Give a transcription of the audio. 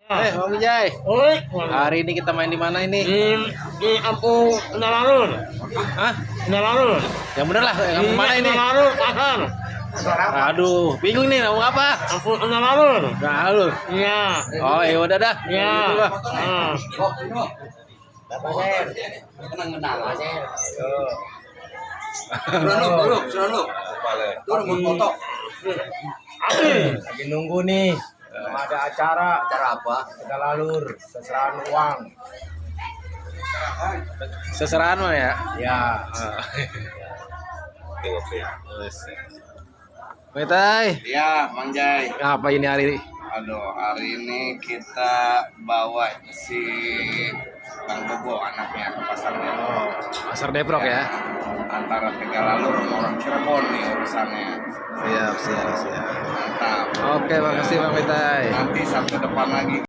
Bang Wijay. Oi, Hari ini kita main di mana ini? di kampung Nalarun. Hah? Nalarun. Yang bener lah, yang mana ini? Nalarun, pasar. Aduh, bingung nih mau apa? Kampung Nalarun. Nah, lu. Iya. Oh, ya udah dah. Iya. Gitu lah. Bapak Ser. Tenang kenal, Pak Ser. Sudah lu mau foto. Lagi nunggu nih. Ada acara. Acara apa? Kita lalur seserahan uang. Seserahan mah ya. Ya. Metai, Iya, Mang Jai. apa ini hari ini? Aduh, hari ini kita bawa si Bang Bobo anaknya ke pasar Depok. Pasar Depok ya. Antara Tegalalur sama orang Cirebon nih urusannya. Siap. Mantap. Oke, makasih Bang Metai. Nanti Sabtu depan lagi